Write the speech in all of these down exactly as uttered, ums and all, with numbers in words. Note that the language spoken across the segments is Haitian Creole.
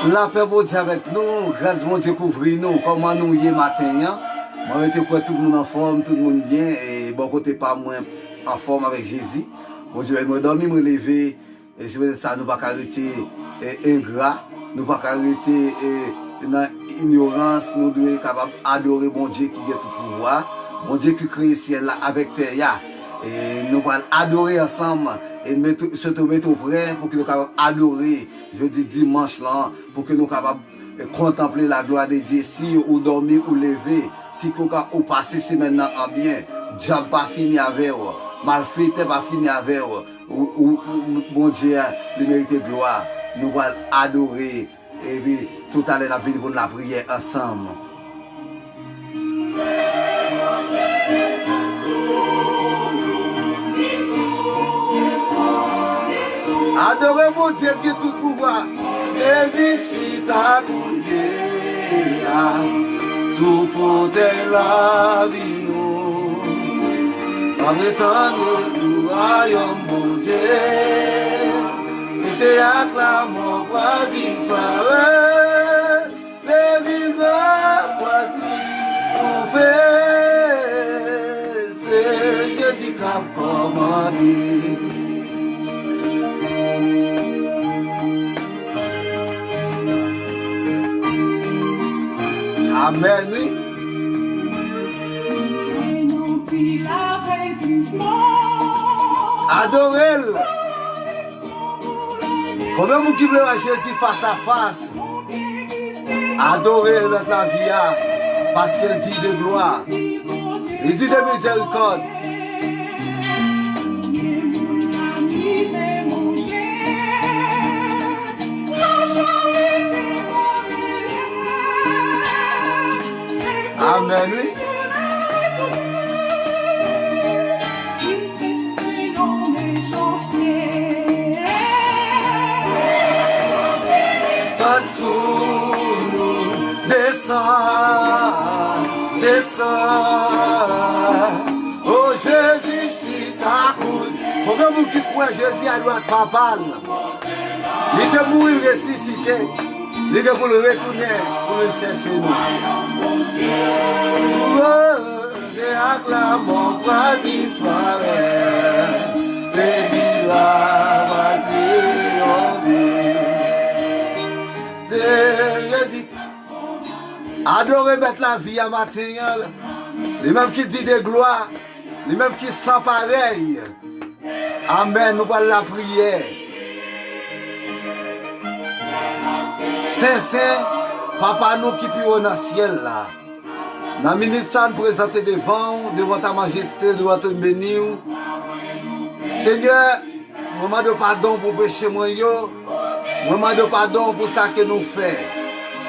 Lapè Bondye avèk nou, gras Bondye kouvri nou. Kòman nou ye maten an? Mwen rete kwè tout moun anfòm, tout moun byen. E bò kote pa mwen, anfòm avèk Jezi. Bondye beni mwen dòmi, mwen leve. E se petèt sa nou pa ka rete e, engra, nou pa ka rete e, nan inyorans, nou dwe kapab adore Bondye ki gen tout pouvwa, Bondye ki kreye syèl la avèk tè a. E nou pral adore ansanm, e mete, sweto mete w prè pou ke nou kapab adore jodi dimanch lan, pou ke nou kapab kontanple la glwa de Dye. Si ou dòmi, ou leve, si koka ou pase semèn nan an byen, dyab pa fini avè w, malfektè pa fini avè w, ou, ou, ou, Bondye a, li merite glwa. Nou pral adore, epi toutalè n ap vini pou n lapriyè ansanm. Adore Bondye ki gen tout pouvwa. Jezi chita kounye a sou fotèy lavi nou. N ap retann retou wayòm Bondye. Peche ak lanmò pral disparèt. Legliz la pral triyonfe. Se Jezi k ap kòmande. Amèn, wi. Adore l. Konbyen moun ki vle wè Jezi fas a fas? Adore l, mèt lavi a, paske l diy de glwa, li diy de mizèrikòd. Amèn, wi. Sann sou nou, desann, desann. O Jezi, chita kounye. Konbyen moun ki kwè Jezi adwat Papa l? Li te mouri, l resisite. Li gen pou l retounen, pou l chèche nou. Ranje ak lanmò pral disparèt. Legliz la pral triyonfe. Se Jezi. Adore mèt lavi a maten an. Li menm ki diy de glwa. Li menm ki san parèy. Amèn. Nou pral lapriyè. Sen, sen, Papa nou ki pi wo nan syèl la. Nan minit sa, n prezante devan w, devan ta majeste, devan twòn beni w. Senyè, mwen mande w padon pou peche mwen yo. Mwen mande w padon pou sa ke nou fè.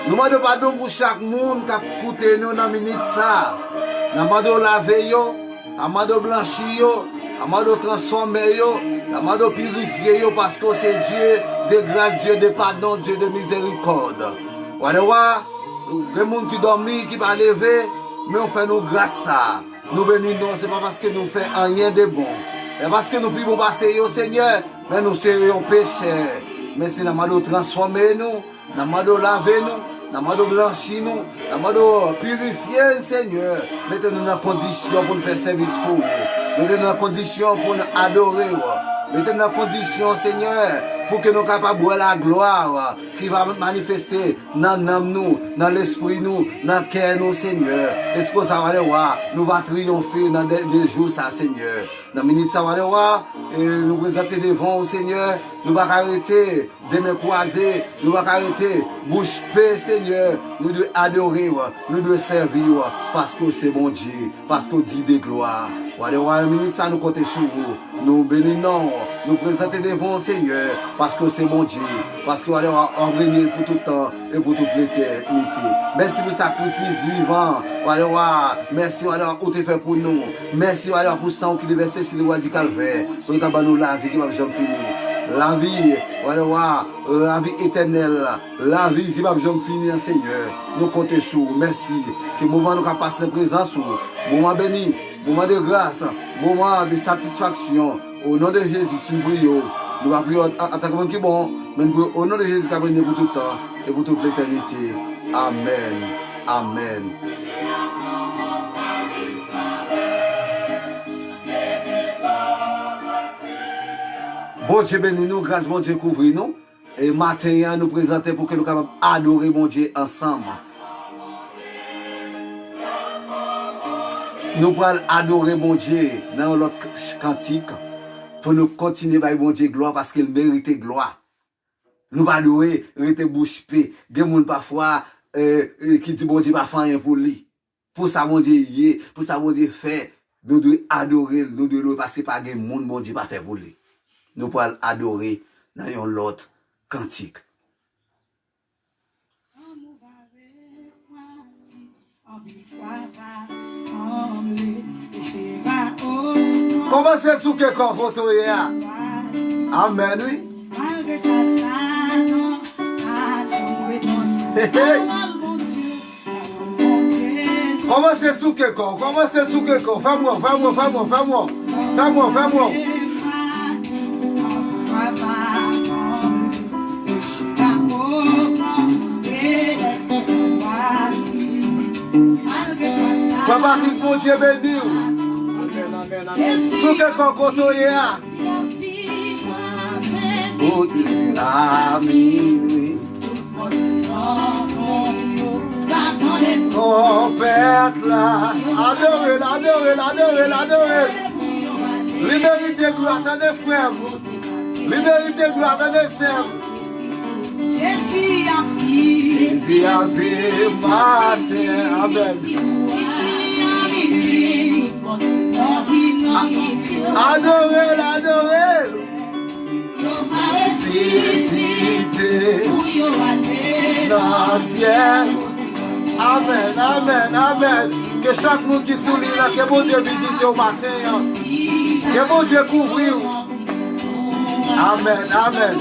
Nou mande w padon pou chak moun k ap koute nou nan minit sa. N ap mande w lave yo. N ap mande w blanchi yo. N ap mande w transfòme yo. N ap mande w pirifye yo, paske w se Dye de gras, Dye de padon, Dye de mizèrikòd. Walewa, gen moun ki dòmi, ki pa leve, men w fè nou gras sa. Nou beni non, se pa paske nou fè anyen de bon. E paske nou pi bon pase yo, Senyè, men nou se yon pechè. Men se n ap mande w transfòme nou, n ap mande w lave nou, n ap mande w blanchi nou, n ap mande w pirifye n, Senyè. Mete nou nan kondisyon pou n fè sèvis pou ou. Mete nou nan kondisyon pou n adore w. Mete nou nan kondisyon, Senyè, pou ke nou kapab wè laglwa ki va manifeste nan nanm nou, nan lespri nou, nan kè nou, Senyè. Èske sa, Walewa, nou va triyonfe nan dènye jou sa, Senyè. Nan minit sa, Walewa, e nou prezante devan w, Senyè. Nou pa ka rete de men kwaze, nou pa ka rete bouch pe, Senyè. Nou dwe adore w, nou dwe sèvi w, paske w se Bondye, paske w diy de glwa. Walewa, nan minit sa, nou konte sou ou. Nou beni non w, nou prezante devan w, Senyè, paske w se Bondye, paske w ale w ap renye pou tout tan e pou tout letènite. Mèsi pou sakrifis vivan, w ale w, mèsi, w ale w, ou te fè pou nou. Mèsi, w ale w, pou san w ki te vèse sou lwa di Kalvè, pou nou ta ban nou lavi ki p ap janm fini. Lavi, w ale w, lavi etènèl, lavi ki p ap janm fini an, Senyè. Nou konte sou ou. Mèsi ke moman nou ka pase nan prezans ou, moman beni, moman de gras, moman de satisfaksyon. O non de Jezi, si nou priye w, nou va priye w an, antanke moun ki bon, Mwen priye o non de Jezi k ap regne pou tout tan e pou tout letènite. Amèn. Amèn. Bondye beni nou, gras Bondye kouvri nou. E maten an, nou prezante pou ke nou kapab adore Bondye ansanm. Nou pral adore Bondye nan yon lòt k-, kantik pou nou kontinye bay Bondye glwa paske l merite glwa. Nou pa dwe rete bouch pe. Gen moun pafwa, eh, eh, ki di Bondye pa fè anyen pou li. Pou sa Bondye ye, pou sa Bondye fè, nou dwe adore l, nou dwe lwe paske pa gen moun Bondye pa fè pou li. Nou pral adore nan yon lòt kantik. Kòmanse souke kò w kote w ye a. Amèn, wi. Hey, hey. Kòmanse souke kò w, kòmanse souke kò w. Fè m wè w, fè m wè w, fè m wè w, fè m wè w. Fè m wè w, fè m wè w. Papa, ki Bondye beni w. Souke kò w kote w ye a. Bondye a minwi. Twonpèt la. Adore l, adore l, adore l, adore l. Li merite glwa, tande frè m. Li merite glwa, tande sè m. Jezi a viv. Jezi a viv maten. Amèn. Adore l, adore l. Resisite nan syèl. Amèn, amèn, amèn. Ke chak moun ki sou liy la, ke Bondye vizite w maten an. Ke Bondye kouvri w. Amèn, amèn.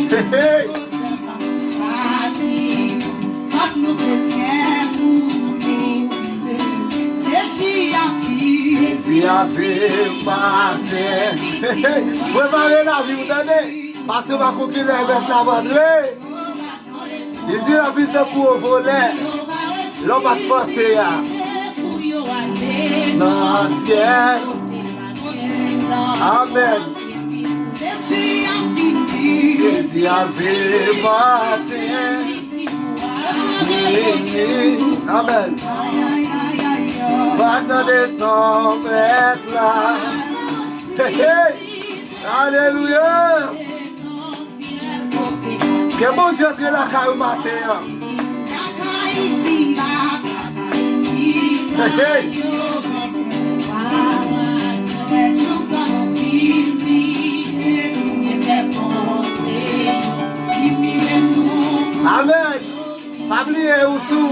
Hey, hey. Fòk nou kretyen pou nou viv. Jezi ap viv. Jezi ap viv maten. Hey, hey. Prepare lavi w, tande. Paske pa konn kilè bèt la va antre. Li di l ap vin tankou yon vòlè. Lè w pa t panse a. Nan syèl. Amèn. Jezi ap viv maten. Amèn. Pa tande twonpèt la. Hey, hey. Alelouya. Ke Bondye antre lakay ou maten an. Hey, hey. Amèn. Pa bliye ou sou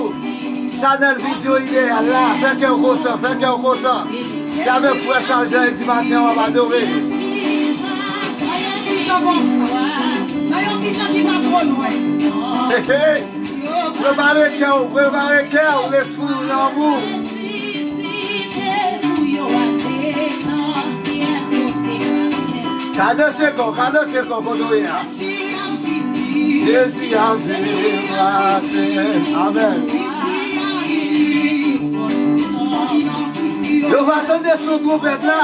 chanèl Vizyon Ideyal la. Fè kè w kontan, fè kè w kontan. Se avèk frè Charles Jean Eddy maten w ap adore. Nan yon ti tan konsa, nan yon ti tan ki pa twò lwen. Hey, hey. Prepare kè w, prepare kè w, lespri w, nanm ou. Ka danse kò, ka danse kò, kote w ye a. Jezi ap viv maten. Amèn. Yo va tande son twonpèt la.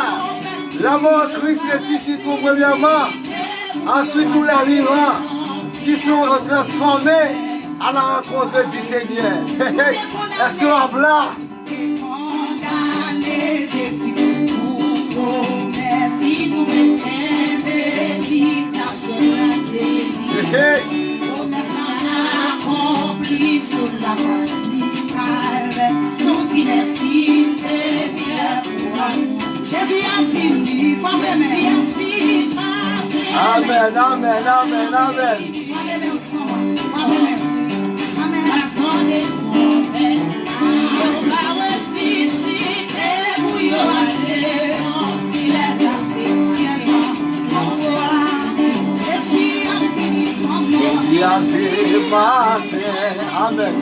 Lanmò an Kris resisite w premyèman. Answit, nou lè vivan ki sou transfòme à la rencontre du Seigneur. Hey, hey. Èske w ap la? Kondane Jezi pou pwomès li, nou vle kenbe li nan chemen li. Hey, hey. Pwomès la akonpli sou lakwa di Kalvè. Nou di mèsi, Senyè, pou lanmou. Jezi ap vini, fò w renmen. Amèn, amèn, amèn, amèn. Jezi ap vini maten. Amèn.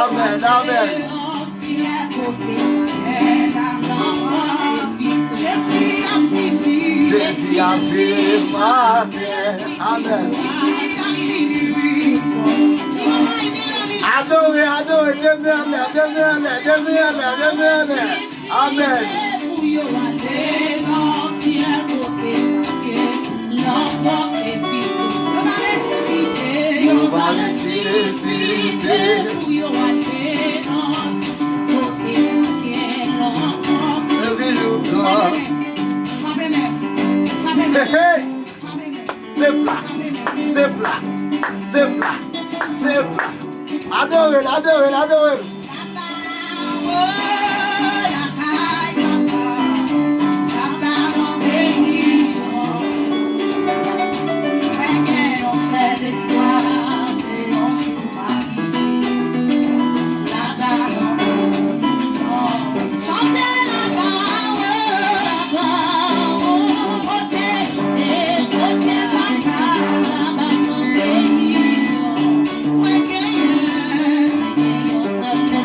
Amèn, amèn. Jezi ap viv atè. Amèn. Adore, adore, leve anlè, leve anlè, leve anlè, leve anlè. Amèn. Yo va resisite. Epi yo pran. Hey, hey. Sèp la, sèp la, sèp la, sèp la. Adore l, adore l, adore l.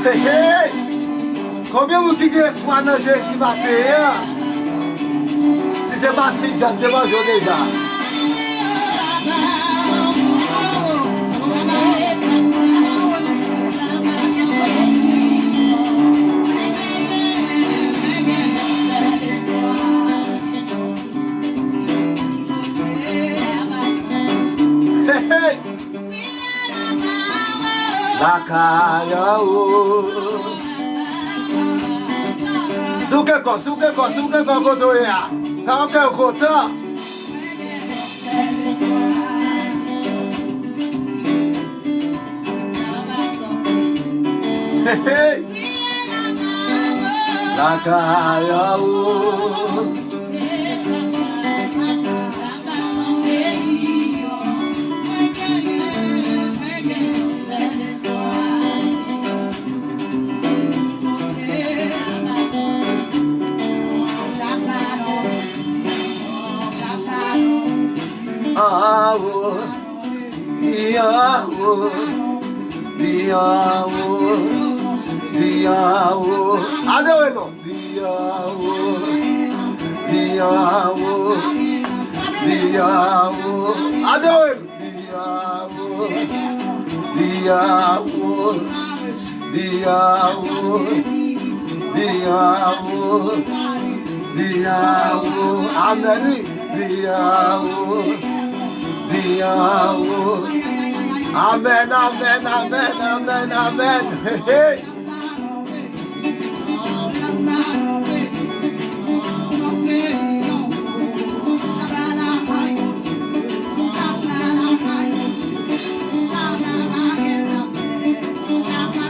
Hey, hey! Konbyen moun ki gen espwa nan Jezi maten an? Si se pa Midyat, te manje w deja. Hey, hey! Lakay an ou. Souke kò, souke kò, souke kò kote w ye a. Fè yon kè kontan. Hey, hey. Lakay an ou. An ou, li an ou, li an ou, li an ou. Adore non. Li an ou, li an ou, li an ou. Adore l. Li an ou, li an ou, li an ou, li an ou, li an ou. Amèn, wi. Li an ou, li an ou. Amèn, amèn, amèn, amèn, amèn. Hey, hey.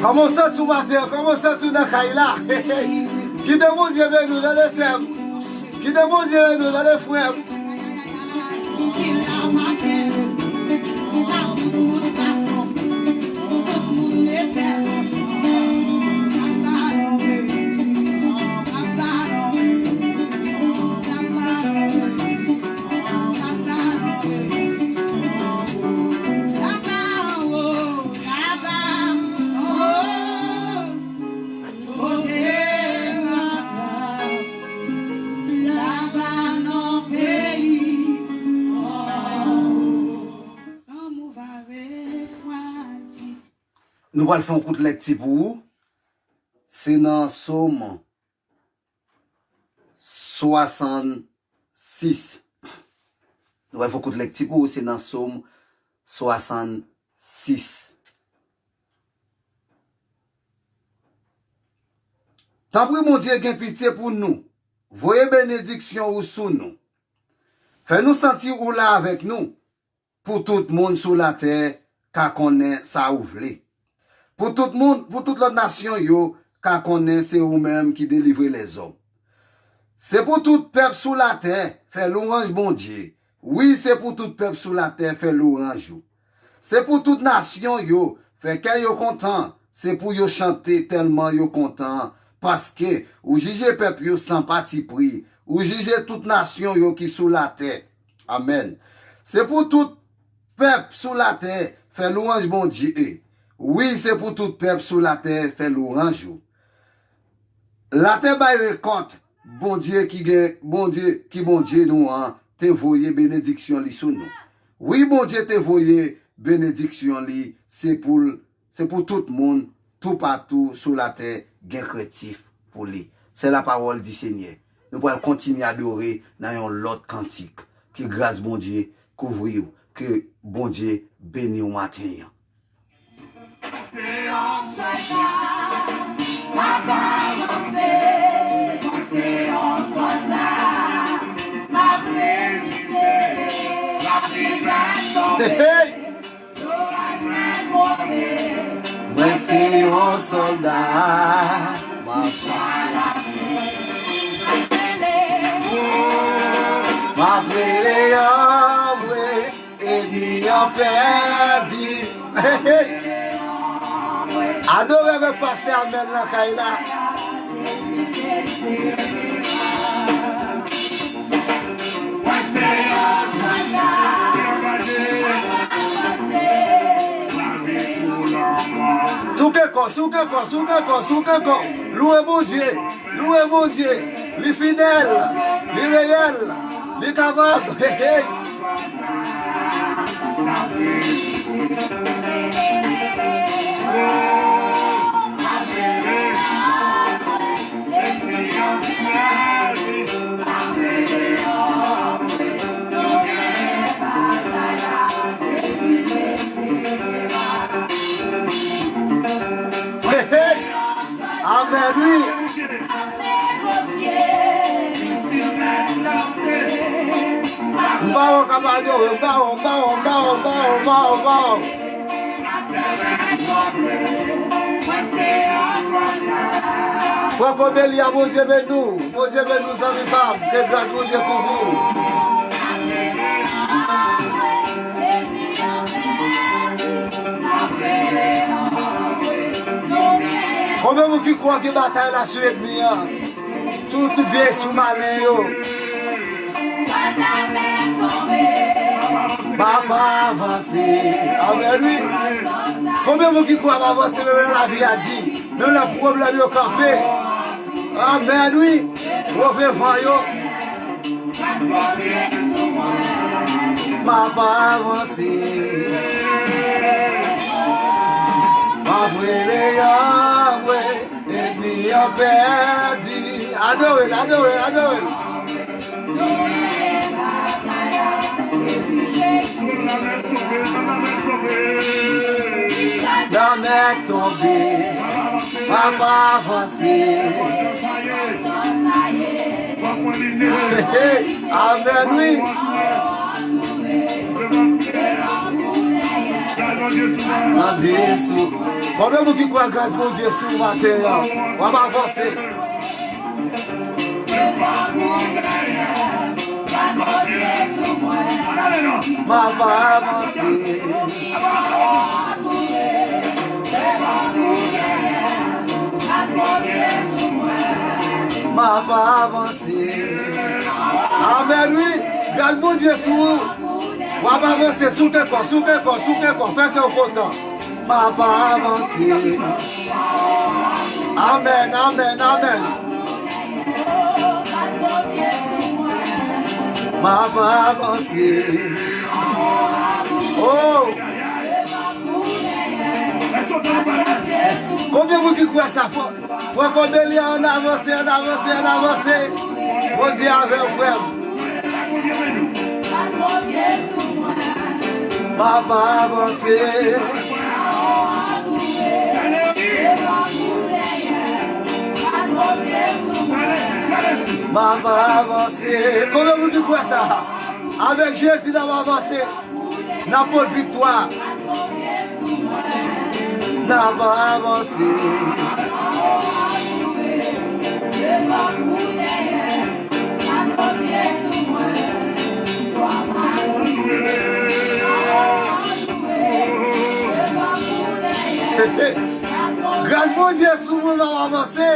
Kòman w santi w maten an? Kòman w santi w nan kay la? Kite Bondye beni w, tande sè m. Kite Bondye beni w, tande frè m. Nou pral fè yon kout lekti pou ou. Se nan Sòm swasannsis. Nou pral fè yon kout lekti pou ou. Se nan Sòm swasannsis. Tanpri, Bondye, gen pitye pou nou. Voye benediksyon ou sou nou. Fè nou santi ou la avèk nou, pou tout moun sou latè ka konnen sa ou vle. Pou tout moun, pou tout lòt nasyon yo ka konnen se ou menm ki delivre lèzòm. Se pou tout pèp sou latè fè lwanj Bondye. Wi, se pou tout pèp sou latè fè lwanj ou. Se pou tout nasyon yo fè kè yo kontan, se pou yo chante tèlman yo kontan, paske ou jije pèp yo san patipri, ou jije tout nasyon yo ki sou latè. Amèn. Se pou tout pèp sou latè fè lwanj Bondye. Wi, se pou tout pèp sou latè fè lwanj ou. Latè bay rekòt, Bondye ki gen, Bondye ki Bondye nou an te voye benediksyon li sou nou. Wi, Bondye te voye benediksyon li, se pou l, se pou tout moun, toupatou sou latè gen krentif pou li. Se la parole du Seigneur. Nou pral kontinye adore nan yon lòt kantik. Ke gras Bondye kouvri w. Ke Bondye beni w maten an. Hey, hey! Mwen se yon sòlda. M ap, m ap rele anmwe, enmi an pèdi. Hey, hey! Adore avèk pastè Amèn nan kay la. Souke kò, souke kò, souke kò, souke kò. Louwe Bondye, louwe Bondye. Li fidèl, li reyèl, li kapab. Hey, hey. Hey, hey. Amèn, wi. M pa wè w k ap adore, m pa wè w, m pa wè w, m pa wè w, m pa wè w, m pa wè w, m pa wè w. Franco Belia, Bondye beni w. Bondye beni w, zanmi pa m. Ke gras Bondye kouvri w. Konbyen moun ki kwè gen batay la sou enmi an? Tout, tout vye espri malen yo. M ap avanse. Amèn, wi. Konbyen moun ki kwè m ap avanse, menm lè lavi a di, menm lè pwoblèm yo kanpe? Amèn, wi. Move van yo. M ap avanse. M ap rele anmwe. Enmi an pèdi. Adore l, adore l, adore l. Lanmè tonbe, m ap avanse. Hey, hey, amèn, wi. Gras Bondye sou. Konbyen moun ki kwè gras Bondye sou maten an? W ap avanse. M ap avanse. M ap avanse. Amèn, wi. Gras Bondye sou ou. W ap avanse, souke kò, souke kò, souke kò, fè kè w kontan. M ap avanse. Amèn, amèn, amèn. M ap avanse. Oh! Konbyen moun ki kwè sa fò? Franco Belia, ann avanse, ann avanse, ann avanse. Bondye avè w, frè m. M ap avanse. M ap avanse. Konbyen moun ki kwè sa? Avèk Jezi, n ap avanse. N ap pot viktwa. N ap avanse. Gras Bondye sou mwen, m ap avanse.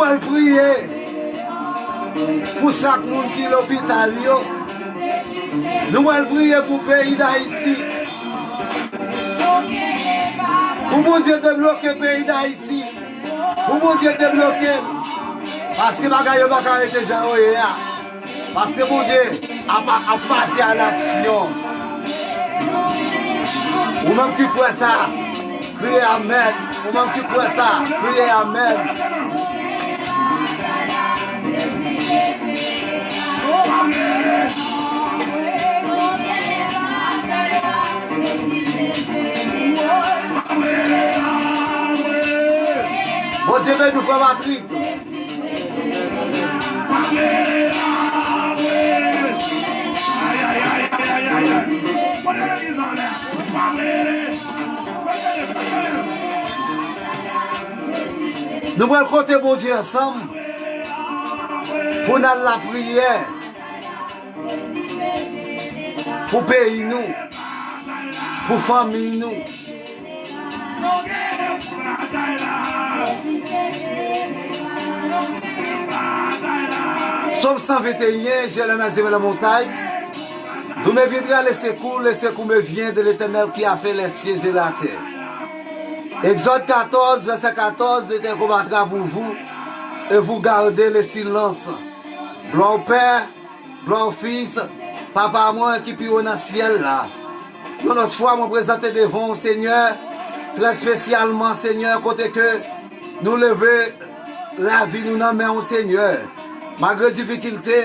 pral priye pou chak moun ki lopital yo. Nou pral priye pou peyi Dayiti. Pou Bondye debloke peyi Dayiti. Pou Bondye debloke l. Paske bagay yo pa ka rete jan yo ye a. Paske Bondye ap, ap pase a laksyon. Ou menm ki kwè sa, kriye amèn. Ou menm ki kwè sa, kriye amèn. Bondye beni w, frè Patrick. Nou pral konte Bondye ansanm pou n al lapriyè pou peyi nou, pou fanmi nou. Sòm san venteyen, je lève mes yeux vers les montagnes. D'où me viendra le secours? Le secours me vient de l'Éternel qui a fait les cieux et la terre. Exode quatorze, verset quatorze, l'Éternel combattra pour vous et vous gardez le silence. Glwa o Pè, glwa o Fis, Papa mwen ki pi wo nan syèl la. Yon lòt fwa, mwen prezante devan w, Senyè, trè espesyalman, Senyè, kote ke nou leve lavi nou nan men w, Senyè. Malgre difikilte,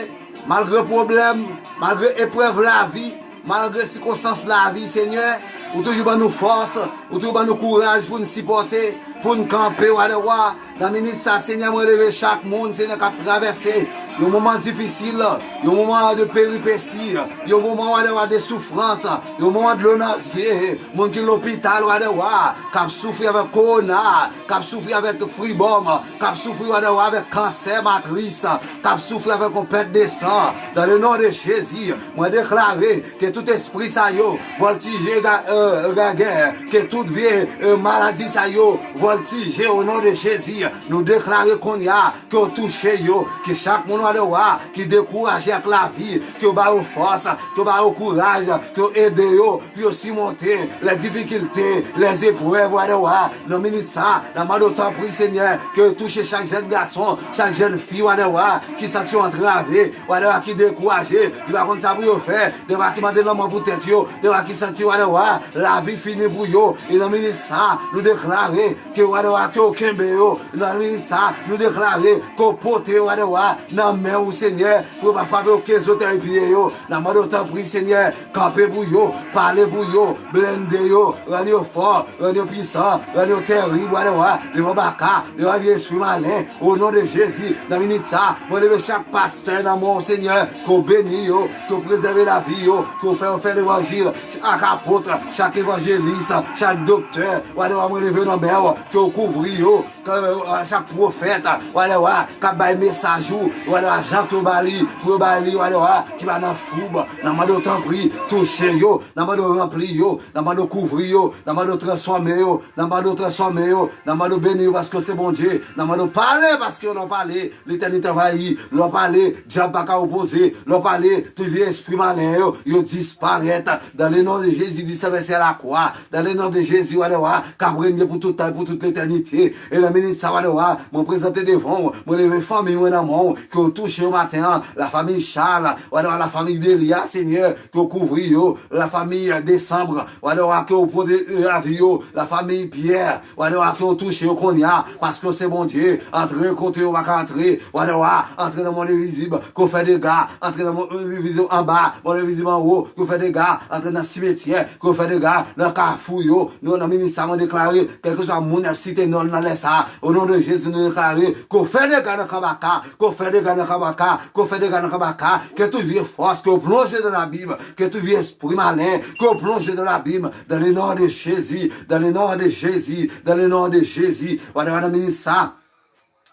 malgre pwoblèm, malgre eprèv lavi, malgre sikonstans lavi, Senyè, ou toujou ban nou fòs, ou toujou ban nou kouraj pou n sipòte, pou n kanpe, wa dè wa. Nan minit sa, Senyè, mwen leve chak moun, Senyè, k ap travèse yon moman difisil, yon moman de peripesi, yon moman, wa dè wa, de soufrans, yon moman dlo nan zye, moun ki lopital, wa dè wa, k ap soufri avèk kowona, k ap soufri avèk fribòm, k ap soufri, wa dè wa, avèk kansè matris, k ap soufri avèk yon pèt de san. Dans le nom de Jésus, mwen deklare ke tout espri sa yo vòltije ga-, euh, gagè, ke tout vye, euh, maladi sa yo vòltije o non de Jezi. Nou deklare kounye a ke w touche yo, ke chak moun, wa dè wa, ki dekouraje ak lavi, ke w ba yo fòs, ke w ba yo kouraj, ke w ede yo pou yo simonte lè difikilte, lè eprèv, wa dè wa. Nan minit sa, n ap mande w tanpri, Senyè, ke w touche chak jèn gason, chak jèn fi, wa dè wa, ki santi yo antrave, wa dè wa, ki dekouraje, ki pa konn sa pou yo fè, dè wa ki mande lanmò pou tèt yo, dè wa ki santi, wa dè wa, lavi fini pou yo. E nan minit sa, nou deklare ke, wa dè wa, ke w kenbe yo. Nan minit sa, nou deklare ke w pote yo, wa dè wa, nan men w, Senyè, pou yo pa frape okenn zotèy pye yo. N ap mande w tanpri, Senyè, kanpe pou yo, pale pou yo, blende yo, rann yo fò, rann yo pwisan, rann yo terib, wa dè wa, devan baka, devan vye espri malen. O non de Jezi, nan minit sa, mwen leve chak pastè nan men w, Senyè, ke w beni yo, ke w prezève lavi yo, ke w fè yo fè levanjil, chak apot, chak evanjelis, chak doktè, wa dè wa, mwen leve nan men w, ke w kouvri yo, ke, euh, chak pwofèt, wa dè wa, k ap bay mesaj ou, wa dè wa, jan ke w ba li, pou yo ba li, wa dè wa, ki pa nan foub, n ap mande w tanpri, touche yo, n ap mande w ranpli yo, n ap mande w kouvri yo, n ap mande w transfòme yo, n ap mande w transfòme yo, n ap mande w beni yo paske w se Bondye, n ap mande w pale paske lè w pale, letènite anvayi, lè w pale, dyab pa ka opoze, lè w pale, tout vye espri malen yo, yo disparèt, dans le nom de Jésus, di sèvè sè lakwa, dans le nom de Jésus, wa dè wa, k ap renye pou tout tan, pou tout letènite, e nan minit sa, wa dè wa, mwen prezante devan w, mwen leve fanmi mwen nan men w, ke w touche yo maten an, lafanmi Charles, wa dè wa, lafanmi Delia, Senyè, ke w kouvri yo, lafanmi Desanm, wa dè wa, ke w pwoteje lavi yo, lafanmi Pierre, wa dè wa, ke w touche yo kounye a, paske w se Bondye, antre kote yo pa ka antre, wa dè wa, antre nan mond envizib, ke w fè dega, antre nan mond envizib anba, mond envizib anwo, ke w fè dega, antre nan simetyè, ke w fè dega nan kafou yo, nou nan minit sa mwen deklare, kèlkeswa moun y ap site non l nan lè sa, o non de Jezi nou deklare, ke w fè dega nan kanbaka, ke w fè dega nan kanbaka, ke w fè dega nan kanbaka, ke tout vye fòs, ke w plonje nan labim, ke tout vye espri malen, ke w plonje nan labim, dans le nom de Jésus, dans le nom de Jésus, dans le nom de Jésus, wa dè wa nan minit sa,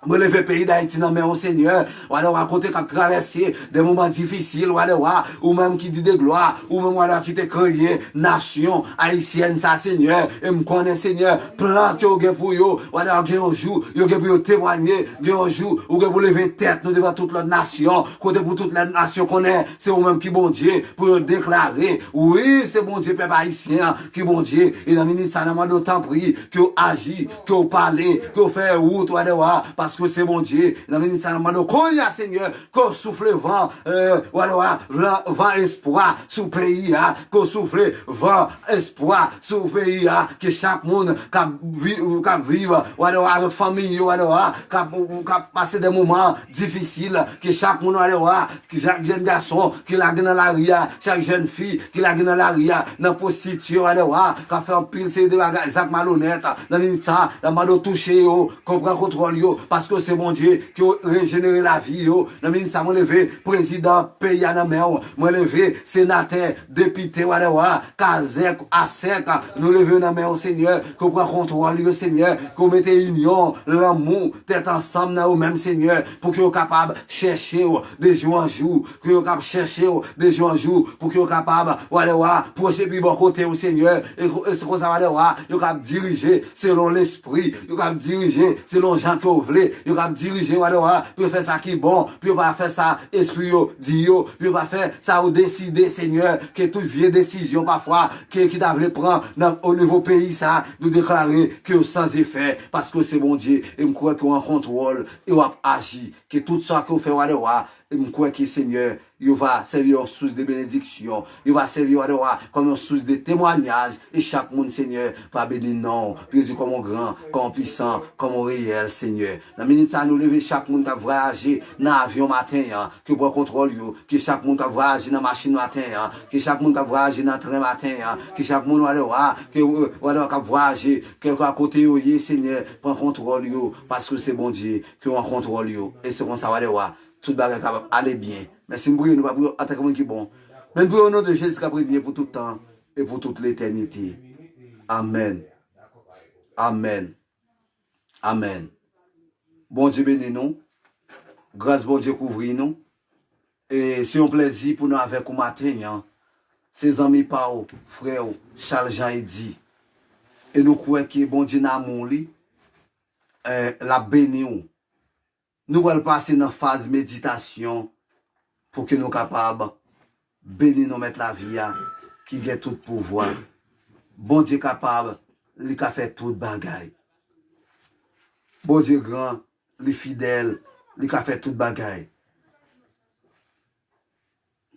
Mwen leve peyi Dayiti nan men w, Senyè. Wadèwa, kote k ap travèse de moman difisil, wadèwa, ou menm ki di de glwa, ou menm, wadèwa, ki te kreye nasyon ayisyèn sa, Senyè. E m konnen, Senyè, plan ke w gen pou yo, wadèwa, gen yon jou, yo gen pou yo temwanye, gen yon jou, ou gen pou leve tèt nou devan tout lòt nasyon, kote pou tout lòt nasyon konnen se ou menm ki Bondye, pou yo deklare, wi, se Bondye pèp ayisyen an ki Bondye. E nan minit sa, n ap mande w tanpri, ke w aji, ke w pale, ke w fè wout, wadèwa, paske w se Bondye. Nan minit sa, n ap mande w kounye a, Senyè, ke w soufle van, eh, wadèwa, van, van espwa sou peyi a, ke w soufle van espwa sou peyi a, ke chak moun k ap vi-, k ap viv, wadèwa, avèk fanmi yo, wadèwa, k ap, k ap pase de moman difisil, ke chak moun, wadèwa, ke chak jèn gason ki lage nan lari a, chak jèn fi ki lage nan lari a, nan pwostitye, wadèwa, k ap fè anpil seri de bagay, zak malonèt, nan minit sa, n ap mande w touche yo, ke w pran kontwòl yo, paske w se Bondye, ke w rejenere lavi yo. Nan minit sa, mwen leve prezidan peyi a nan men w, mwen leve senatè, depite, wadèwa, kazèk, asèk, nou leve yo nan men w, Senyè, ke w pran kontwòl yo, Senyè, ke w mete inyon, lanmou, tèt ansanm nan yo menm, Senyè, pou ke yo kapab chèche w de jou an jou, ke yo kab chèche w de jou an jou, pou ke yo kapab, wadèwa, pwoche pi bò kote w, Senyè, e, e se konsa, wadèwa, yo kab dirije selon Lespri, yo kab dirije selon jan ke w vle, yo kab dirije, wadèwa, pou yo fè sa ki bon, pou yo pa fè sa espri yo di yo, pou yo pa fè sa yo deside, Senyè, ke tout vye desizyon pafwa ke, ki ta vle pran nan, o nivo peyi sa, nou deklare ke yo san efè, paske w se Bondye, e m kwè ke w an kontwòl, e w ap aji, ke tout sa ke w fè, wadèwa, e m kwè ke, Senyè, yo va sèvi yon sous de benediksyon, yo va sèvi, wadèwa, kòm yon sous de temwanyaj, e chak moun, Senyè, va beni non w, pou yo di kòman w gran, kòman w pwisan, kòman w reyèl, Senyè. Nan minit sa, nou leve chak moun k ap vwayaje nan avyon maten an, ke w pran kontwòl yo, ke chak moun k ap vwayaje nan machin maten an, ke chak moun k ap vwayaje nan tren maten an, ke chak moun, wadèwa, ke, wadèwa, k ap vwayaje, kèlkeswa kote yo ye, Senyè, pran kontwòl yo, paske w se Bondye, ke w an kontwòl yo. E se konsa, wadèwa, tout bagay kapab ale byen. Men si m priye, nou pa priye antanke moun ki bon. Men n priye o non de Jezi k ap renye pou tout tan e pou tout letènite. Amèn. Amèn. Amèn. Bondye beni nou. Gras Bondye kouvri nou. E se yon plèzi pou nou avèk ou maten an. Se zanmi pa w, frè w, Charles Jean Eddy. E nou kwè ke Bondye nan amou li, eh, l ap beni w. Nou pral pase nan faz meditasyon pou ke nou kapab beni non Mèt lavi a ki gen tout pouvwa. Bondye kapab, li ka fè tout bagay. Bondye gran, li fidèl, li ka fè tout bagay.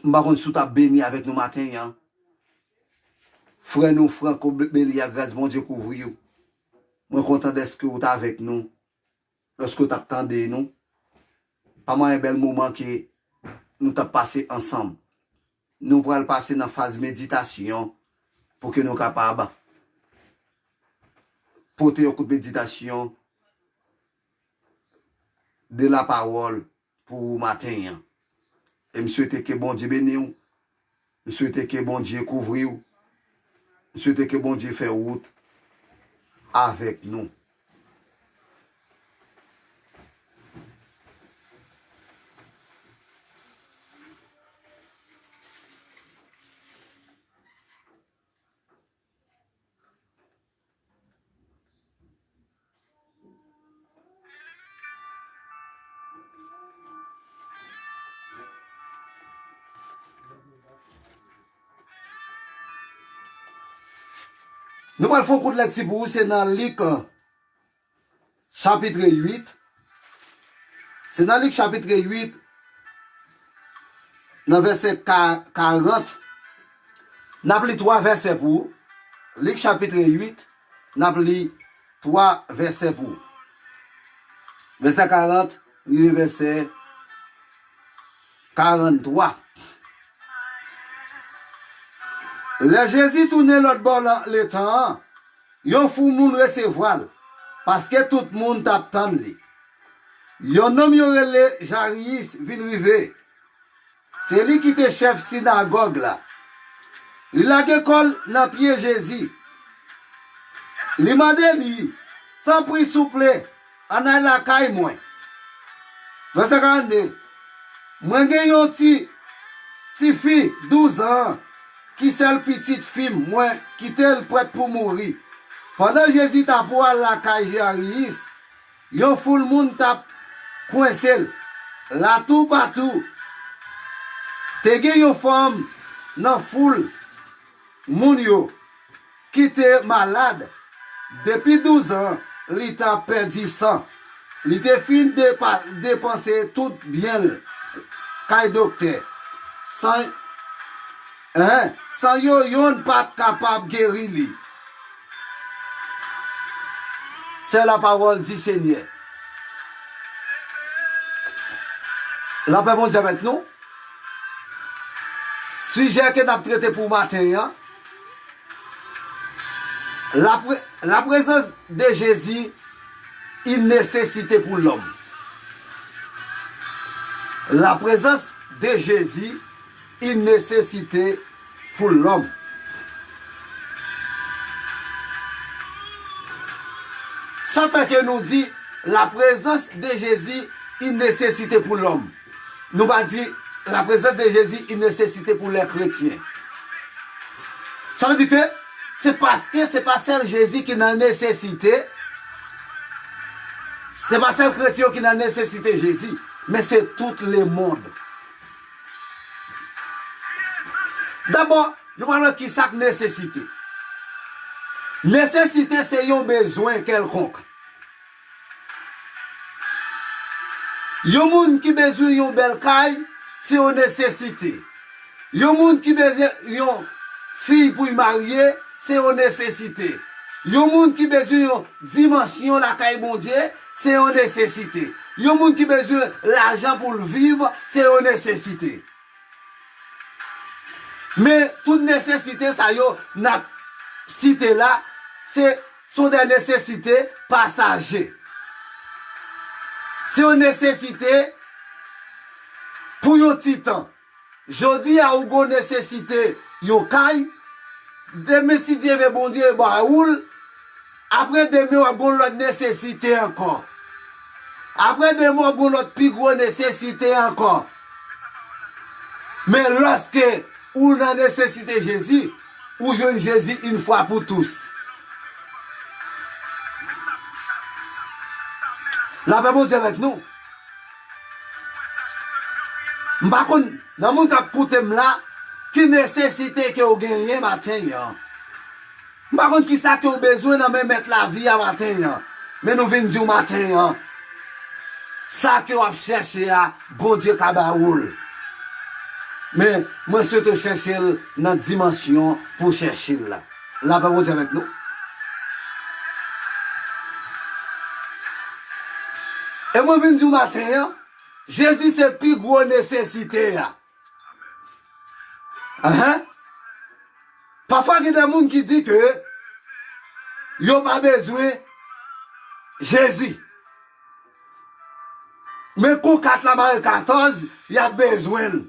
M pa konn si w t ap beni avèk nou maten an. Frè nou Franco Belia, gras Bondye kouvri w. Mwen kontan dèske w t avèk nou. Lòske w t ap tande nou, pa manyen bèl moman ke nou t ap pase ansanm. Nou pral pase nan faz meditasyon pou ke nou kapab pote yon kout meditasyon de la pawòl pou ou maten an. E m swete ke Bondye beni w. M swete ke Bondye kouvri w. M swete ke Bondye fè wout avèk nou. Nou pral fè yon kout lekti pou ou, se nan Lik, chapit uit. Se nan Lik, chapit uit, nan vèsè ka-, karant. N ap li twa vèsè pou ou. Lik, chapit uit, n ap li twa vèsè pou ou. Vèsè karant, rive vèsè karanntwa. Lè Jezi tounen lòt bò lan-, letan an, yon foul moun resevwa l, paske tout moun t ap tann li. Yon nonm yo rele Jariyis vin rive. Se li ki te chèf sinagòg la. Li lage kò l nan pye Jezi. Li mande li, "Tanpri, souple, ann al lakay mwen, Vèsè karannde. Mwen gen yon ti, tifi douz an ki sèl pitit fi m, mwen kite l prèt pou mouri. Pandan Jezi t apral lakay Jayirus, yon foul moun t ap kwense l. La toupatou, te gen yon fanm nan foul moun yo ki te malad depi douz an, li t ap pèdi san. Li te fin depa-, depanse tout byen l kay doktè, san, en, san yo yonn pa t kapab geri li. C'est la parole du Seigneur. Lapè Bondye avèk nou. Sijè ke n ap trete pou maten an, la pré-, la présence de Jésus, une nécessité pour l'homme. La présence de Jésus, une nécessité pour l'homme. Sa fè ke nou di, la présence de Jésus, une nécessité pour l'homme. Nou pa di, la présence de Jésus, une nécessité pour les chrétiens. Sa vle di ke se paske se pa sèl Jezi ki nan nesesite, se pa sèl kretyen yo ki nan nesesite Jezi, men se tout lemonn. Dabò, nou pral wè kisa k nesesite. Nesesite se yon bezwen kèlkonk. Yon moun ki bezwen yon bèl kay, se yon nesesite. Yon moun ki bezwen yon fi pou l marye, se yon nesesite. Yon moun ki bezwen yon dimansyon lakay Bondye, se yon nesesite. Yon moun ki bezwen lajan pou l viv, se yon nesesite. Men tout nesesite sa yo n ap site la, se, se de nesesite pasaje. Se yon nesesite pou yon ti tan. Jodi a, ou gon nesesite yon kay, demen, si Dye vle, Bondye ba ou l, apre demen, w ap gon lòt nesesite ankò. Apre demen, w ap gon lòt pi gwo nesesite ankò. Men lòske ou nan nesesite Jezi, ou jwenn Jezi yon fwa pou tous. Lapè Bondye avèk nou. M pa konn, nan moun k ap koute m la, ki nesesite ke w genyen maten an. M pa konn kisa ke w bezwen nan men Mèt lavi a maten an. Men nou vin di w maten an, sa ke w ap chèche a, Bondye ka ba ou l. Men, mwen swete w chèche l nan dimansyon pou w chèche l la. Lapè Bondye avèk nou. E mwen vin di w maten an, Jezi se pi gwo nesesite a. Ahan. Pafwa gen de moun ki di ke yo pa bezwen Jezi. Men kou kat la mare katòz, y ap bezwen l.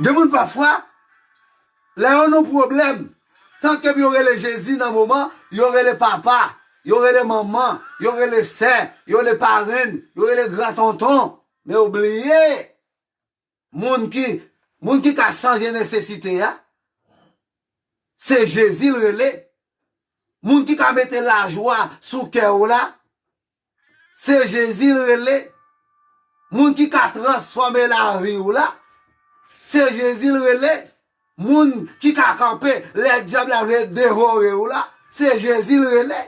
Gen moun pafwa, lè yo nan pwoblèm, tanke yo rele Jezi nan moman, yo rele papa, yo rele manman, yo rele sè, yo rele parenn, yo rele gran tonton. Men yo bliye, moun ki, moun ki ka chanje nesesite a, se Jezi l rele. Moun ki ka mete lajwa sou kè w la, se Jezi l rele. Moun ki ka transfòme lavi w la, se Jezi l rele. Moun ki ka kanpe lè dyab la vle devore w la, se Jezi l rele.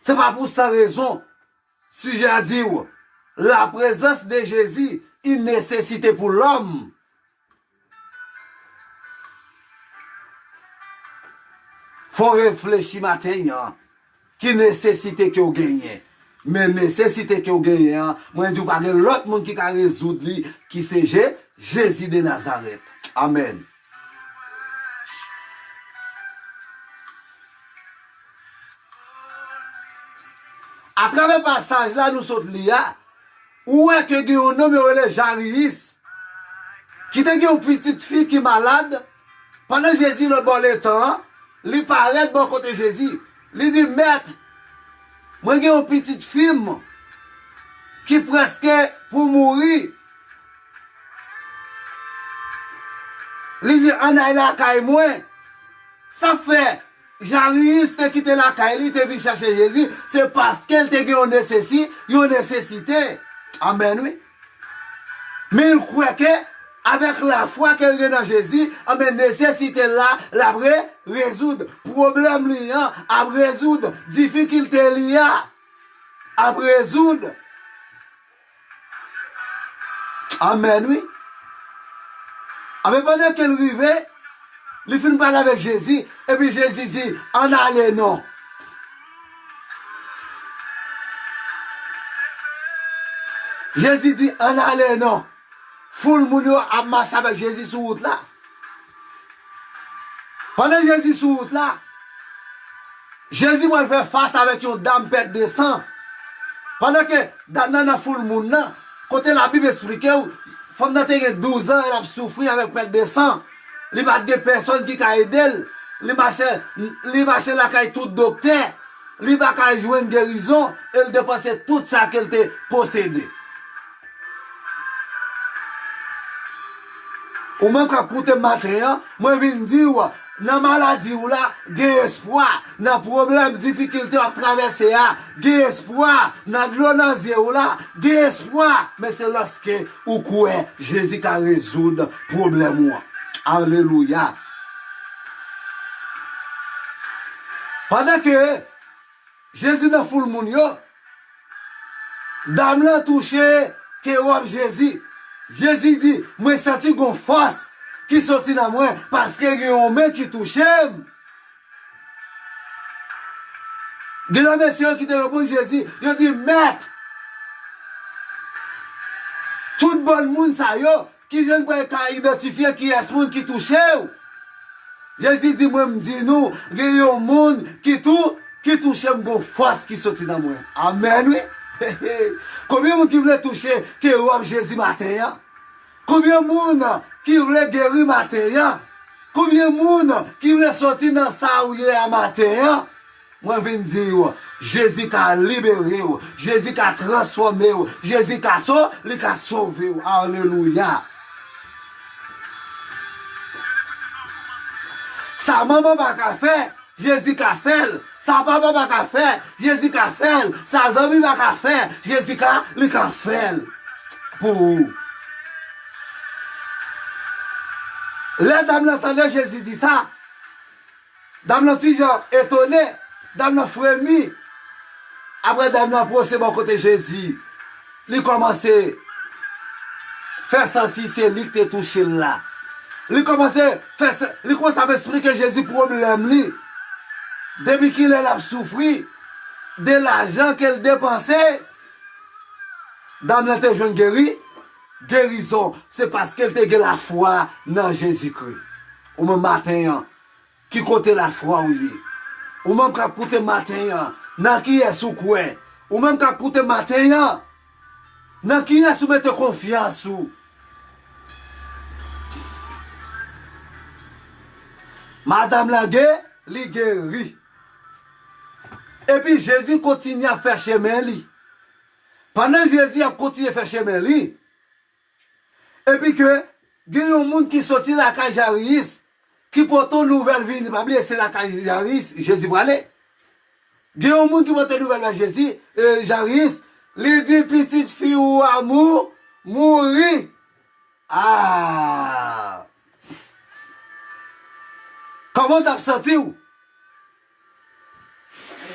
Se pa pou san rezon, sijè a di w, la présence de Jésus, une nécessité pour l'homme. Fò w reflechi maten an, ki nesesite ke w genyen. Men nesesite ke w genyen an, mwen di w pa gen lòt moun ki ka rezoud li, ki se Je-, Jezi de Nazarèt. Amèn. Atravè pasaj la nou sot li a, ou wè ke gen yon nonm yo rele Jayirus, ki te gen yon pitit fi ki malad. Pandan Jezi lòt bò letan an, li parèt bò kote Jezi. Li di, Mèt, mwen gen yon pitit fi m ki prèske pou mouri. Li di, "Ann al lakay mwen." Sa fè Jayis te kite lakay li, te vin chèche Jezi, se paske l te gen yon nesesi-, yon nesesite. Amèn, wi. Men l kwè ke avèk lafwa ke l gen nan Jezi, anben, nesesite l la, l ap re-, rezoud. Pwoblèm li an ap rezoud. Difikilte li a ap rezoud. Amèn, wi. Anben, pandan ke l rive, li fin pale avèk Jezi, epi Jezi di, "Ann ale non." Jezi di, "Ann ale non." Foul moun yo ap mache avèk Jezi sou wout la. Pandan Jezi sou wout la, Jezi pral fè fas avèk yon dam pèt de san. Pandan ke dam nan nan foul moun nan, kote Labib esplike w, fanm nan te gen douz an, l ap soufri avèk pèt de san. Li pa t gen pèsòn ki ka ede l. Li mache, li mache lakay tout doktè. Li pa ka jwenn gerizon e l depanse tout sa ke l te posede. Ou menm k ap koute m maten an, mwen vin di w, nan maladi w la, gen espwa. Nan pwoblèm, difikilte w ap travèse a, gen espwa. Nan dlo nan zye w la, gen espwa. Men se lòske ou kwè Jezi ka rezoud pwoblèm ou an. Alelouya. Pandan ke Jezi nan foul moun yo, dam lan touche ke wòb Jezi. Jezi di, "Mwen santi gon fòs ki soti nan mwen, paske gen yon men ki touche m." Gen nan mesye yo ki te reponn Jezi, yo di, "Mèt, tout bann moun sa yo, kijan n pral ka idantifye kiyès moun ki touche w?" Jezi di, "Mwen, m di nou, gen yon moun ki tou, ki touche m, gon fòs ki soti nan mwen." Amèn, wi. Konbyen moun ki vle touche ke wòb Jezi maten an? Konbyen moun ki vle geri maten an? Konbyen moun ki vle soti nan sa ou ye a maten an? Mwen vin di w, Jezi ka libere w, Jezi ka transfòme w, Jezi ka so-, li ka sove w. Alelouya. Sa manman pa ka fè, Jezi ka fè l. Sa papa pa ka fè, Jezi ka fè l. Sa zanmi pa ka fè, Jezi ka, li ka fè l pou ou. Lè dam nan tande Jezi di sa, dam nan ti jan etone, dam nan fremi. Apre dam nan pwose bò kote Jezi, li kòmanse fè santi se li ki te touche l la. Li kòmanse fè sa-, li kòmanse ap eksplike Jezi pwoblèm li. Depi kilè l ap soufri, de lajan ke l depanse, dam nan te jwenn geri, gerizon, se paske l te gen lafwa nan Jezikri. Ou menm maten an, ki kote lafwa w ye? Ou menm k ap koute maten an, nan kiyès ou kwè? Ou menm k ap koute maten an, nan kiyès ou mete konfyans ou? Madanm lan ge-, li geri. Epi Jezi kontinye ap fè chemen li. Pandan Jezi ap kontinye fè chemen li, epi ke gen yon moun ki soti lakay Jayis, ki pote yon nouvèl vini. Pa bliye, se lakay Jayis Jezi prale. Gen yon moun ki pote nouvèl bay Jezi, e, Jayis, li di, "Pitit fi ou a mou-, mouri." Ah! Kòman w t ap santi w?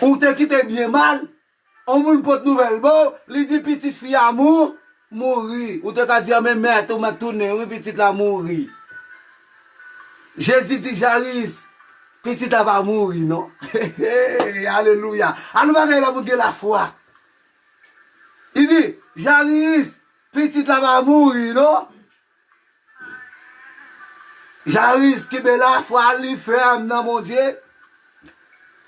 Ou te kite byen mal? On moun pot nouvèl ba w, li di pitit fi a mou-, mouri. Ou te ka di, "A, men mèt, ou mèt tounen, wi, pitit la mouri." Jezi di, "Jayis, pitit la pa mouri, non." Alelouya. An nou bagay la pou gen lafwa. Li di, "Jayis, pitit la pa mouri, non." Jayis kenbe lafwa li fèm nan Bondye.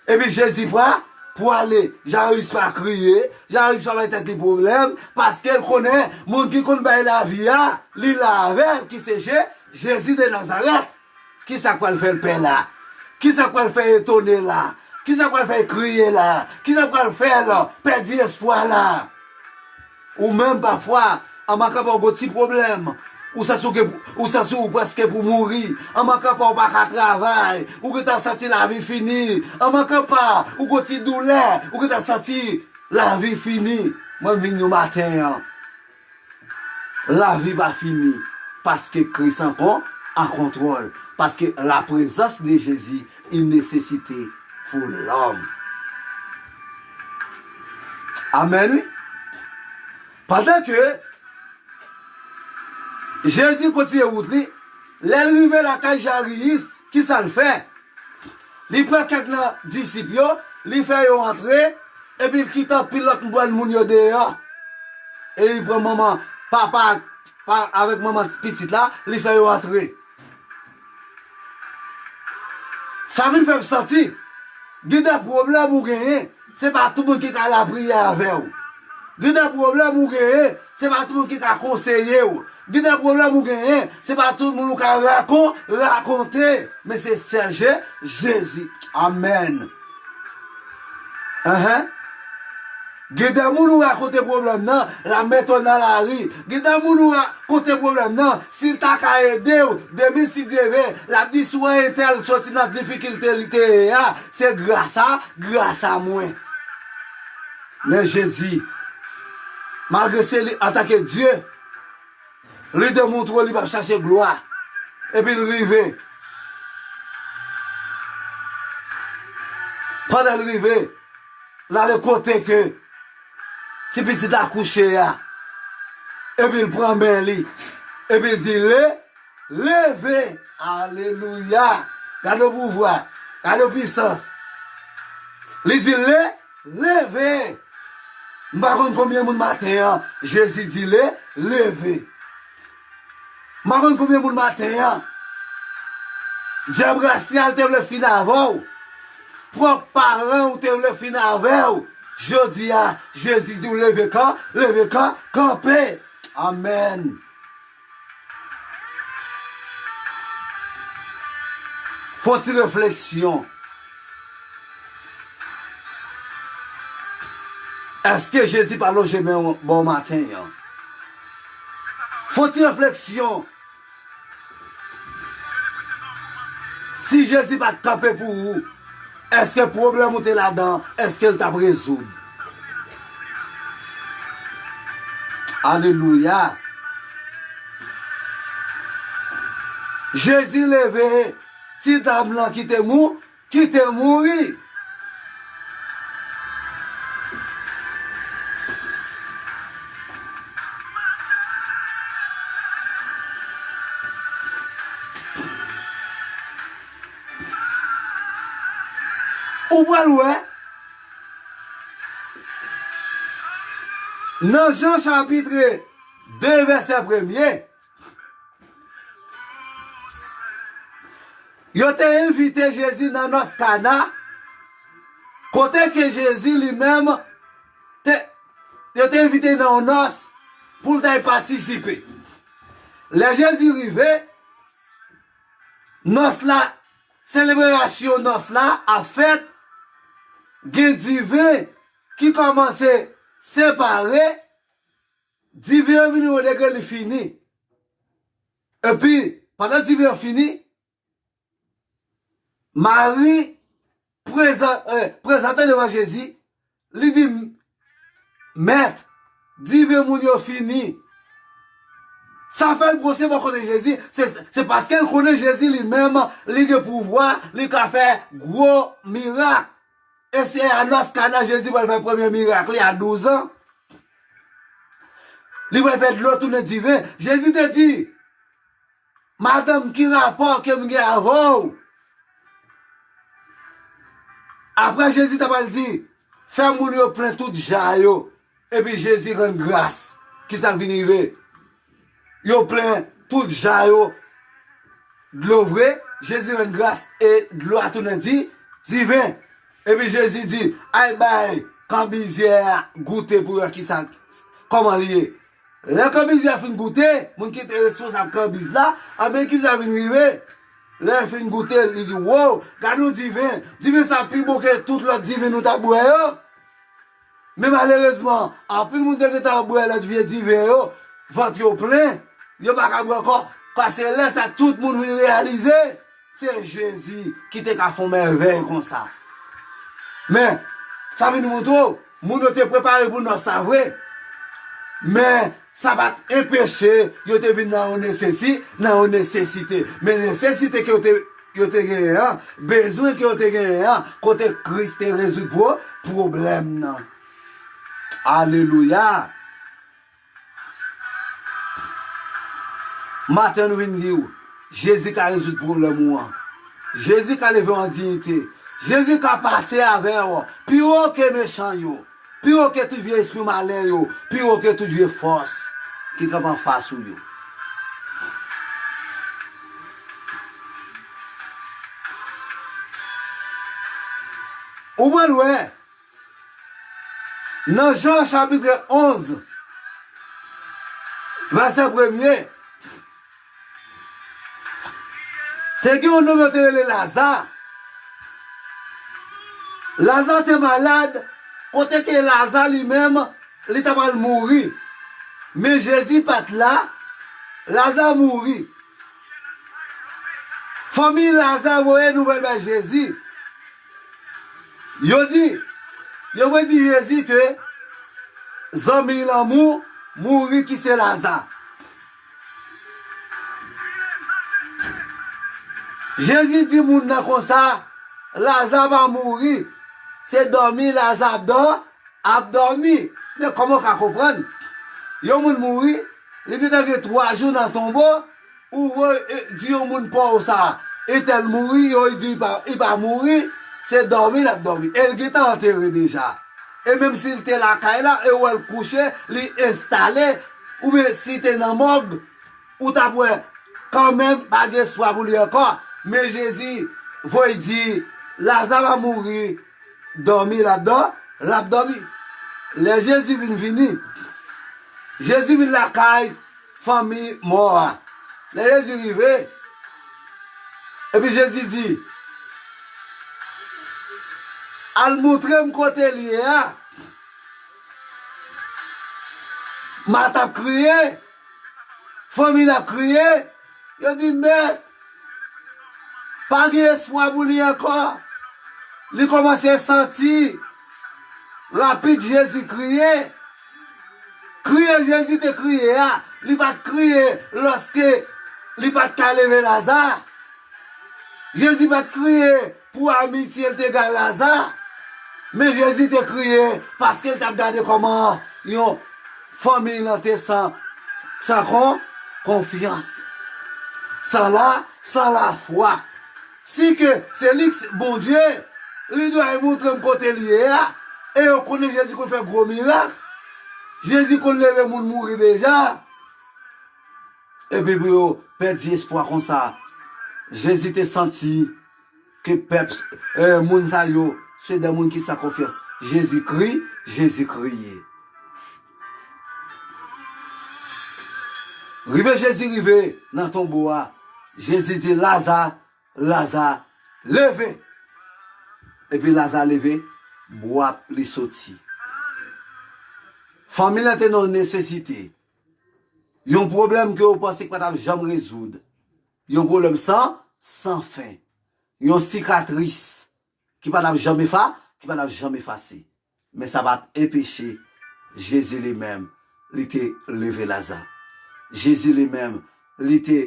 Epi Jezi pa, pou ale. Jayis pa kriye. Jayis pa bay tèt li pwoblèm. Paske l konnen moun ki konn bay lavi a, li la avè l, ki se Je-, Jezi de Nazarèt. Kisa k pral fè l pè la? Kisa k pral fè etone la? Kisa k pral fè l kriye la? Kisa k pral fè l pèdi espwa la? Ou menm pafwa, anba kanpe w gon ti pwoblèm. Ou santi w gen, ou santi w prèske pou mouri. Anba kanpe w pa ka travay. Ou gentan santi lavi fini. Anba kanpe w gon ti doulè. Ou gentan santi lavi fini. Mwen vin yon maten an. Lavi pa fini. Paske Kris ankò an kontwòl. Paske la présence de Jésus, il nécessite pour l'homme. Amèn, wi. Pandan ke Jezi kontinye wout li, lè l rive lakay Jayis, kisa l fè? Li pran kèk nan disip yo, li fè yo antre, epi l kite anpil lòt bann moun yo deyò. E li pran manman, papa, pa, avèk manman pitit la, li fè yo antre. Sa vin fè m santi, gen de pwoblèm ou genyen, se pa tout moun ki ka lapriyè avè w. Gen de pwoblèm ou genyen, se pa tout moun ki ka konseye w. Gen de pwoblèm ou genyen, se pa tout moun ou ka rakon, rakonte. Men se sèl Je, Jezi. Amèn. Enhen. Gen de moun ou rakonte pwoblèm nan, l ap mete w nan lari. Gen de moun ou rakonte pwoblèm nan, si l ta ka ede w, demen si Dye vle, l ap di si w wè entèl soti nan difikilte li te ye a, se gras a, gras a mwen. Men Jezi, malgre se li antanke Dye, li demontre w li p ap chache glwa. Epi l rive. Pandan l rive, l ale kote ke ti pitit la kouche a. Epi l pran men li. Epi l di, le, leve. Alelouya. Gade yon pouvwa. Gade yon pisans. Li di, le, leve. M pa konn konbyen moun maten an, Jezi di, le, leve. M pa konn konbyen moun maten an, dyab rasyal te vle fin avè w. Pwòp paran w te vle fin avè w. Jodi a, Jezi di w leve kan, leve kan, kanpe. Amèn. Fè yon ti refleksyon. Èske Jezi pa lonje men w ba w maten an? Fè yon ti refleksyon. Si Jezi pa t kanpe pou ou, èske pwoblèm ou te ladan, èske l t ap rezoud? Alelouya! Jezi leve ti dam lan ki te mou, ki te mouri. Ou pral wè, nan Jan chapit de, vèsè premye, yo te envite Jezi nan nòs Kana, kote ke Jezi li menm te, yo te envite nan yon nòs pou l ta patisipe. Lè Jezi rive, nòs la, selebrasyon nòs la ap fèt, gen diven ki kòmanse separe, diven an vin yon degre li fini. Epi, pandan diven an fini, Mari prezan-, eh, prezante devan Jezi, li di, Mèt, diven moun yo fini. Sa fè l pwose bò kote Jezi, se, se paske l konnen Jezi li menm, li gen pouvwa, li ka fè gwo mirak. E se a nòs Kana Jezi pral fè premye mirak li a douz an. Li pral fè dlo tounen diven. Jezi te di, madanm, ki rapò ke m gen avè w? Apre Jezi ta pral di, fè moun yo plen tout ja yo. Epi Jezi rann gras. Kisa k vin rive? Yo plen tout ja yo dlo vre, Jezi rann gras e dlo a tounen di, diven. Epi Jezi di, al bay kanbizyè a goute pou wè kisa, kòman li ye. Lè kanbizyè a fin goute, moun ki te responsab kanbiz la, anben kisa vin rive? Lè l fin goute, li di, wow, gade yon diven, diven sa pi bon ke tout lòt diven nou t ap bwè yo. Men malerezman, anpil moun te gentan bwè lòt vye diven yo, vant yo plen, yo pa ka bwè ankò, paske lè sa tout moun vin reyalize, se Jezi ki te ka fè yon mèvèy konsa. Men, sa vin montre w, moun yo te prepare pou nòs la vre. Men, sa pa t enpeche yo te vin nan yon nesesi, nan yon nesesite. Men nesesite ke yo te, yo te genyen an, bezwen ke yo te genyen an, kote Kris te rezoud pwo-, pwoblèm nan. Alelouya! Maten nou vin di w, Jezi ka rezoud pwoblèm ou an. Jezi ka leve w an diyite. Jezi ka pase avè w pi wo ke mechan yo, pi wo ke tout vye espri malè yo, pi wo ke tout vye fòs ki kanpe anfas ou yo. Ou pral wè, nan Jan chapit onz, vèsè premye, te gen yon nonm yo te rele Laza. Laza te malad, kote ke Laza li menm, li ta pral mouri. Men Jezi pa t la, Laza mouri. Fanmi Laza voye nouvèl bay Jezi. Yo di, yo voye di Jezi ke zanmi l an mou-, mouri ki se Laza. Jezi di moun nan konsa, Laza pa mouri, se dòmi Laza ap dò-, ap dòmi. Men kòman w ka konprann? Yon moun mouri, li gentan gen twa jou nan tonbo, ou voye, e, di yon moun pa w sa, entèl mouri, yo di li pa, li pa mouri, se dòmi l ap dòmi. E l gentan antere deja. E menm si l te lakay la, e w wè l kouche, li enstale, oubyen si te nan mòg, ou t ap wè kanmenm pa gen espwa pou li ankò. Men Jezi voye di, Laza pa mouri, dòmi l ap dò-, l ap dòmi. Lè Jezi vin vini, Jezi vin lakay fanmi mò a. Lè Jezi rive, epi Jezi di, al montre m kote l ye a. Mat ap kriye, fanmi l ap kriye, yo di, Mèt, pa gen espwa pou li ankò. Li kòmanse santi rapid Jezi kriye. Kriye Jezi te kriye a, li pa t kriye lòske li pa t ka leve Laza. Jezi pa t kriye pou amitye l te gen ak Laza, men Jezi te kriye paske l t ap gade kòman yon fanmi l lan te san, san kon, konfyans, san la, san lafwa. Si ke se li k se Bondye, li dwe al montre m kote l ye a. E yo konnen Jezi konn fè gwo mirak. Jezi konn leve moun mouri deja. Epi pou yo pèdi espwa konsa, Jezi te santi ke pèp, eh, moun sa yo, se de moun ki san konfyans. Jezi kri, Jezi kriye. Rive Jezi rive nan tonbo a, Jezi di, Laza, Laza, leve! Epi Laza leve, bwap li soti. Fanmi l lan te nan nesesite. Yon pwoblèm ke yo panse ki pa t ap janm rezoud. Yon pwoblèm san, san fen. Yon sikatris ki pa t ap janm efa-, ki pa t ap janm efase. Men sa pa t enpeche Jezi li menm, li te leve Laza. Jezi li menm, li te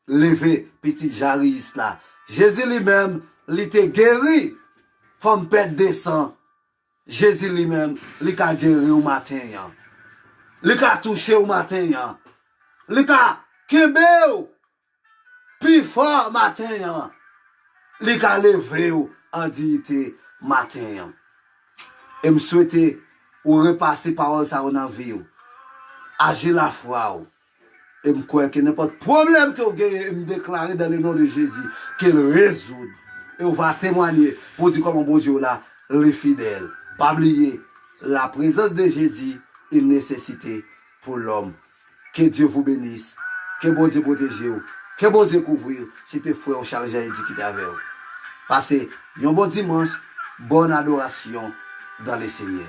leve pitit Jayirus la. Jezi li menm, li te geri fanm pèt de san. Jezi li menm, li ka geri w maten an. Li ka touche w maten an. Li ka kenbe w pi fò maten an. Li ka leve w an diyite maten an. E m swete ou repase pawòl sa yo nan vi w. Aji lafwa w. E m kwè ke nenpòt pwoblèm ke w genyen, e m deklare dans le nom de Jésus ke l rezoud. E w va temwanye pou di kòman Bondye w la, li fidèl. Pa bliye, la présence de Jésus, il nécessite pour l'homme. Que Dieu vous bénisse. Ke Bondye pwoteje w. Ke Bondye kouvri w. Se te frè w Charles Jean Eddy ki te avè w. Pase yon bon dimanch, bonne adoration dans le Seigneur.